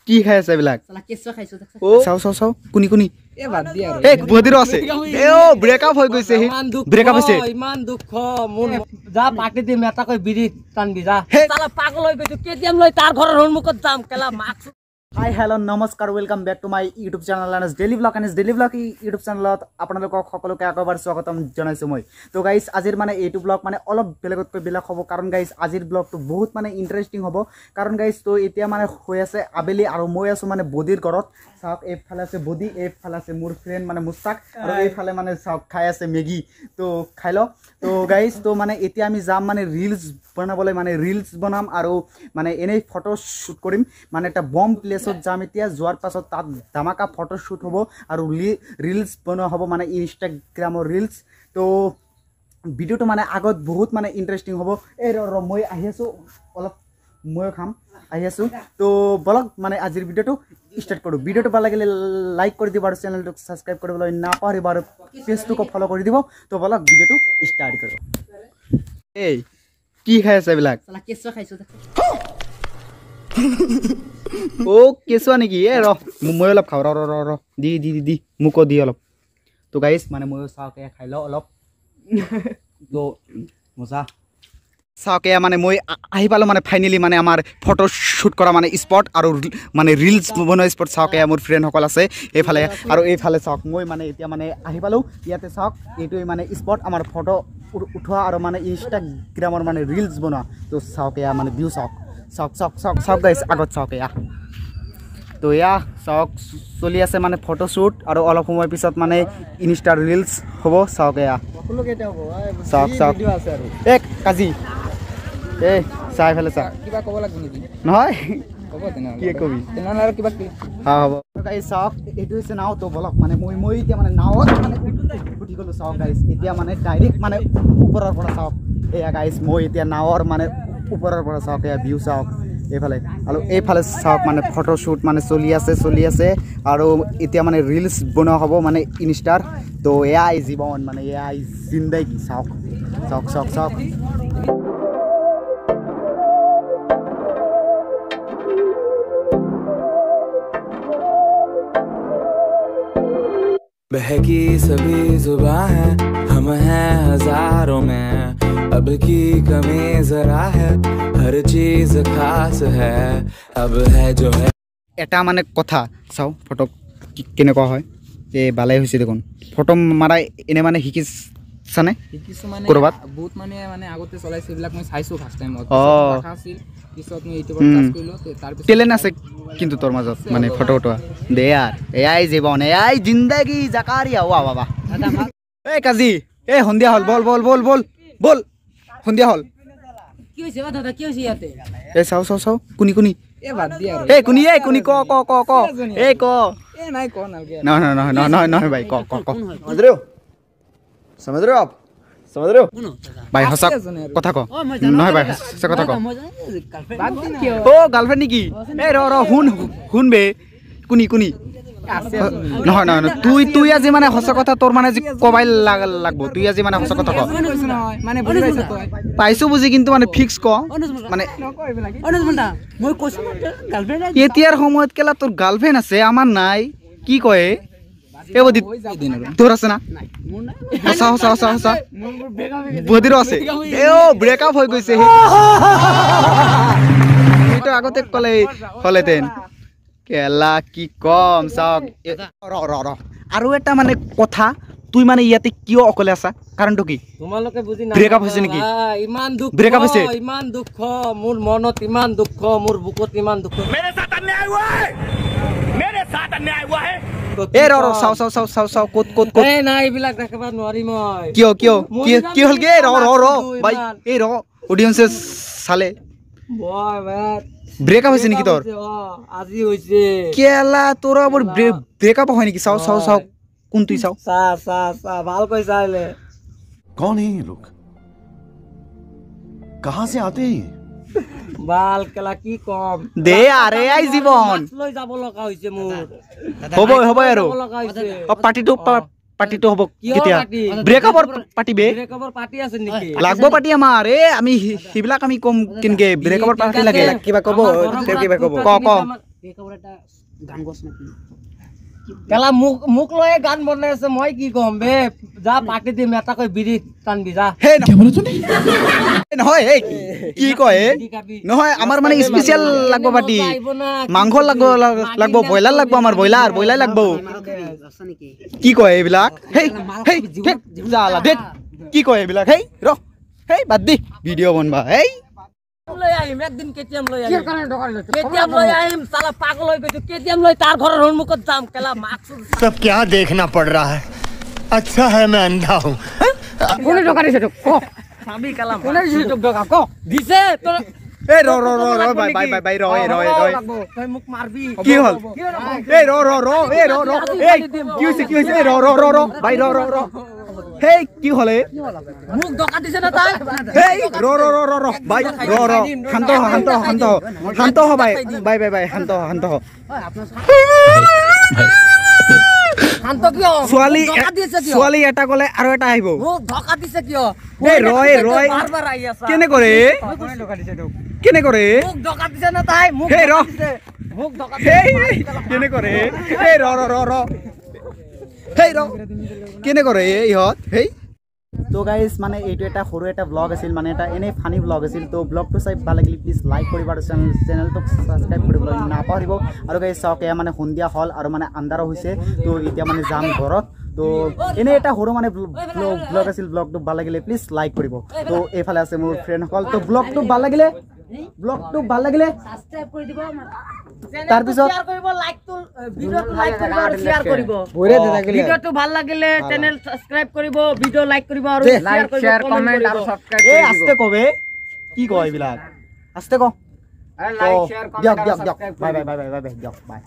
কি খাই আছে এইবিলাক? চাও চাও চাও, কোনি কোনি এই বদিৰো আছে। এ অ ব্ৰেকআপ হৈ গৈছে, ব্ৰেকআপ হৈছে। ইমান দুখ মোৰ, যা পাৰ্টি দিম এটাকৈ বিড়ি টানবি যা। চালা পাগল হৈ গৈছো, কেটিএম লৈ তাৰ ঘৰৰ সন্মুখত যাম কেলা মাস্ক। হাই হেল্ল' নমস্কাৰ, welcome back to my YouTube channel N S daily blog. N S daily blog YouTube চেনেলত আপোনালোকক সকলোকে আকৌ এবাৰ স্বাগতম জনাইছোঁ মই। তো গাইজ আজিৰ মানে এইটো ব্লগ মানে অলপ বেলেগতকৈ বেলেগ হ'ব, কাৰণ গাইজ আজিৰ ব্লগটো বহুত মানে ইণ্টাৰেষ্টিং হ'ব। কাৰণ গাইজ তো এতিয়া মানে হৈ আছে আবেলি আৰু মই আছোঁ মানে বদিৰ ঘৰত। চাওক এইফালে আছে বদি, এইফালে আছে মোৰ ফ্ৰেণ্ড মানে মুস্তাক, আৰু এইফালে মানে চাওক খাই আছে মেগী। তো খাই লওক। তো গাইজ তো মানে এতিয়া আমি যাম মানে ৰিলচ বনাবলৈ, মানে ৰিলচ বনাম আৰু মানে এনেই ফটো শ্বুট কৰিম। মানে এটা বম প্লেচত যাম এতিয়া, যোৱাৰ পাছত তাত ধামাকা ফটো শ্বুট হ'ব আৰু ৰিলচ বনোৱা হ'ব, মানে ইনষ্টাগ্ৰামৰ ৰিলচ। তো ভিডিঅ'টো মানে আগত বহুত মানে ইণ্টাৰেষ্টিং হ'ব। এই ৰ ৰ মই আহি আছোঁ, অলপ ময়ো খাম, আহি আছোঁ। তো বলক মানে আজিৰ ভিডিঅ'টো ষ্টাৰ্ট কৰোঁ। ভিডিঅ'টো ভাল লাগিলে লাইক কৰি দিব আৰু চেনেলটোক ছাবস্ক্ৰাইব কৰিবলৈ নাপাহৰিব আৰু পেজটোকো ফ'ল' কৰি দিব। তো বলক ভিডিঅ'টো ষ্টাৰ্ট কৰোঁ। এই কি খাই আছে এইবিলাক? অ' কেঁচুৱা নেকি? এ ৰ মই অলপ খাওঁ, ৰ ৰ ৰ ৰ দি দি দি মোকো দি অলপ। তো গাইজ মানে ময়ো চাওক এয়া খাই লওঁ অলপ। তো মজা। চাওক এয়া মানে মই আহি পালোঁ মানে ফাইনেলি মানে আমাৰ ফটো শ্বুট কৰা মানে স্পট আৰু মানে ৰিলচ বনোৱা স্পট। চাওক এয়া মোৰ ফ্ৰেণ্ডসকল আছে এইফালে আৰু এইফালে চাওক মই মানে এতিয়া মানে আহি পালোঁ ইয়াতে। চাওক এইটোৱে মানে স্পট আমাৰ ফটো উঠোৱা আৰু মানে ইনষ্টাগ্ৰামৰ মানে ৰিলচ বনোৱা। তো চাওক এয়া মানে ভিউ চাওক চাওক চাওক চাওক চাওক গাইজ আগত চাওক এয়া। তো এয়া চাওক চলি আছে মানে ফটোশ্বুট আৰু অলপ সময় পিছত মানে ইনষ্টাৰ ৰিলচ হ'ব। চাওক এয়া চাওক চাওক। এক কাজি এই চাই ফেলে চা, কিবা ক'ব লাগিব নেকি? নহয় কি কবি হা হ'ব। গাইজ চাওক এইটো হৈছে নাও। তো বলক মানে মই মই এতিয়া মানে নাৱত মানে উঠি গ'লোঁ। চাওক গাইজ এতিয়া মানে ডাইৰেক্ট মানে ওপৰৰ পৰা চাওক এয়া গাইজ মই এতিয়া নাৱৰ মানে ওপৰৰ পৰা চাওক এয়া ভিউ চাওক এইফালে আৰু এইফালে চাওক মানে ফটোশ্বুট মানে চলি আছে চলি আছে আৰু এতিয়া মানে ৰিলচ বনোৱা হ'ব মানে ইনষ্টাৰ। তো এয়াই জীৱন মানে এয়াই জিন্দেগী। চাওক চাওক চাওক চাওক। बहकी सभी जुबां है, हम हैं हजारों में, अब की कमी जरा है, हर चीज खास है, अब है जो है। এটা মানে কথা চাওঁ ফটো কেনেকুৱা হয়। এই ভালেই হৈছে দেখোন। ফটো মাৰা এনে মানে শিকিছানে? শিকিছোঁ মানে ক'ৰবাত বহুত মানে মানে আগতে চলাইছোঁ এইবিলাক, মই চাইছোঁ ফাৰ্ষ্ট টাইমত আছিল, পিছত মই ইউটিউবত চাৰ্চ কৰিলোঁ, তাৰপিছত টেলেণ্ট আছে কিন্তু তোৰ মাজত মানে ফটো উঠোৱা। দে আৰ এয়াই জীৱন, এয়াই জিন্দেগী জাকাৰিয়া। ৱা বাবা এই কাজি এই সন্ধিয়া হ'ল, বল বল বল বল বল, সন্ধিয়া হ'ল। কি হৈছে বা দাদা, কি হৈছে ইয়াতে? এই চাও চাও চাও, কোনি কোনি এই বাদ দি আৰু এই কোনি এই কোনি ক ক ক ক এই ক এই নাই ক নালগে। নহয় নহয় নহয় নহয় নহয় ভাই ক ক ক। समझ रहे हो, समझ रहे हो आप, समझ रहे हो ভাই? সঁচা কথা ক। নহয় ভাই সঁচা কথা ক। অ' গাৰ্লফ্ৰেণ্ড নেকি? এই ৰ ৰ শুন শুন বে, কোনি কোনি নহয় নহয় তুই তুই আজি মানে সঁচা কথা তোৰ মানে আজি কবাই লাগব। তুই আজি মানে সঁচা কথা ক। পাইছো বুজি কিন্তু মানে ফিক্স ক মানে এতিয়াৰ সময়ত কেলা তোৰ গাৰ্লফ্ৰেণ্ড আছে আমাৰ নাই কি কয়? এই বদি তোৰ আছে না? সঁচা সঁচা সঁচা সঁচা বদিৰো আছে। এ অ' ব্ৰেকআপ হৈ গৈছে, সেইটো আগতে ক'লে হ'লেহেঁতেন। কেলা কি কম। চাওক ৰ ৰ ৰ আৰু এটা মানে কথা, তুই মানে ইয়াতে কিয় অকলে আছা, কাৰণটো কি? তোমালোকে বুজি না। ব্ৰেকআপ হৈছে নেকি? ইমান দুখ, ব্ৰেকআপ হৈছে, ইমান দুখ মোৰ মনত, ইমান দুখ মোৰ বুকুত, ইমান দুখ। মেৰে সাথ অন্যায় হুৱা হ্যায়, মেৰে সাথ অন্যায় হুৱা হ্যায়। এই ৰ ৰ চাও চাও চাও চাও চাও ক'ত ক'ত ক'ত। এই নাই এইবিলাক দেখাব নোৱাৰি মই। কিয় কিয় কি কি হ'ল গে? ৰ ৰ ৰ ভাই এই ৰ, অডিয়েন্সে চালে। ব্ৰেকআপ হৈছে নেকি তোৰ? আজি হৈছে কেলা তোৰ আবৰ ব্ৰেকআপ হয় নেকি? চাও চাও চাও কোন তুই চাও চা চা চা ভালকৈ চাইলে। कौन है ये लोग, कहां से आते हैं? বাল কেলা কি কম দে আৰে I জীৱন লৈ যাব লগা হৈছে মোৰ। হ'ব হ'ব আৰু পাৰ্টিটো পাৰ্টিটো হ'ব কেতিয়া? ব্ৰেকআপৰ পাৰ্টি বে, ব্ৰেকআপৰ পাৰ্টি আছে নেকি? লাগব পাৰ্টি আমাৰ। এ আমি সেইবিলাক আমি কম কেনকে ব্ৰেকআপৰ পাৰ্টি লাগে। কিবা কব, কিবা কব ক ক। ব্ৰেকআপৰ এটা গান গোছ নেকি? কেলা মোক লৈয়ে গান বনাই আছে, মই কি ক'ম বে? যা, পাৰ্টি দিম, এটাকৈ বিড়ি টানবি যা। হে নহয়, এই কি কয় এ? নহয়, আমাৰ মানে স্পেচিয়েল লাগব পাৰ্টি, মাংস লাগব লাগব ব্ৰইলাৰ লাগব, আমাৰ ব্ৰইলাৰ ব্ৰইলাৰ লাগব। কি কয় এইবিলাক? হেই হেই, জালা দেত, কি কয় এইবিলাক? হেই ৰ, হেই বাদ দি, ভিডিঅ' বনবা হেই। লৈ আহিম একদিন, কেটিএম লৈ আহিম, কেটিএম লৈ আহিম। চালা পাগল হৈ গৈছো, কেটিএম লৈ তাৰ ঘৰৰ সন্মুখত যাম কেলা মাক। सब क्या देखना पड़ रहा है? अच्छा है मैं अंधा हूँ। কোনে টকা দিছে তোক ক? চাবি কেলা। কোনে দিছে তোক টকা ক? দিছে তোৰ। এই ৰ ৰ ৰ ৰ, বাই বাই বাই বাই, ৰ ৰ ৰ। তই মোক মাৰবি? কি হ'ল? এই ৰ ৰ ৰ, এই ৰ ৰ, এই কি হৈছে, কি হৈছে? এই ৰ ৰ ৰ ৰ, বাই, ৰ ৰ ৰ। হেই, কি হ'ল? এই মোক টকা দিছে না তাই? হেই ৰ ৰ ৰ ৰ ৰ, বাই, ৰ ৰ, শান্ত হ, শান্ত হ, শান্ত হ, শান্ত হ, বাই বাই বাই বাই, শান্ত হ, শান্ত হ। শান্ত কিয়? ছোৱালী ধোকা দিছে কিয়? ছোৱালী এটা গ'লে আৰু এটা আহিব। মোক ধোকা দিছে কিয়? এই ৰ, এই ৰ, এই বাৰ বাৰ আহি আছা। কেনে কৰে, কেনে কৰে? মোক ধোকা দিছে না তাই? মোক হেই ৰ। ধোকা দিছে, মোক ধোকা দিছে। হেই, কেনে কৰে? এই ৰ ৰ ৰ ৰ, হেই ৰ, কেনে কৰে ইহঁত? হেই। তো গাইজ, মানে এইটো এটা সৰু এটা ব্লগ আছিল, মানে এটা এনেই ফানি ব্লগ আছিল। তো ব্লগটো চাই ভাল লাগিলে প্লিজ লাইক কৰিব আৰু চেনেলটোক ছাবস্ক্ৰাইব কৰিবলৈ নাপাহৰিব। আৰু গাইজ চাওক, এয়া মানে সন্ধিয়া হ'ল আৰু মানে আন্ধাৰো হৈছে। তো এতিয়া মানে যাম ঘৰত। তো এনেই এটা সৰু মানে ব্লগ আছিল। ব্লগটো ভাল লাগিলে প্লিজ লাইক কৰিব। তো এইফালে আছে মোৰ ফ্ৰেণ্ডসকল। তো ব্লগটো ভাল লাগিলে সাবস্ক্ৰাইব কৰি দিব, তাৰপিছত শ্বেয়াৰ কৰিব, লাইকটো ভিডিঅ'টো লাইক কৰিব আৰু শ্বেয়াৰ কৰিব। ভিডিঅ'টো ভাল লাগিলে চেনেল সাবস্ক্ৰাইব কৰিব, ভিডিঅ' লাইক কৰিব আৰু শ্বেয়াৰ কৰিব, কমেন্ট আৰু এই আস্তে কবে, কি কয় এইবিলাক? আস্তে ক। দিয়ক দিয়ক দিয়ক, bye bye bye bye bye bye, দিয়ক, বাই।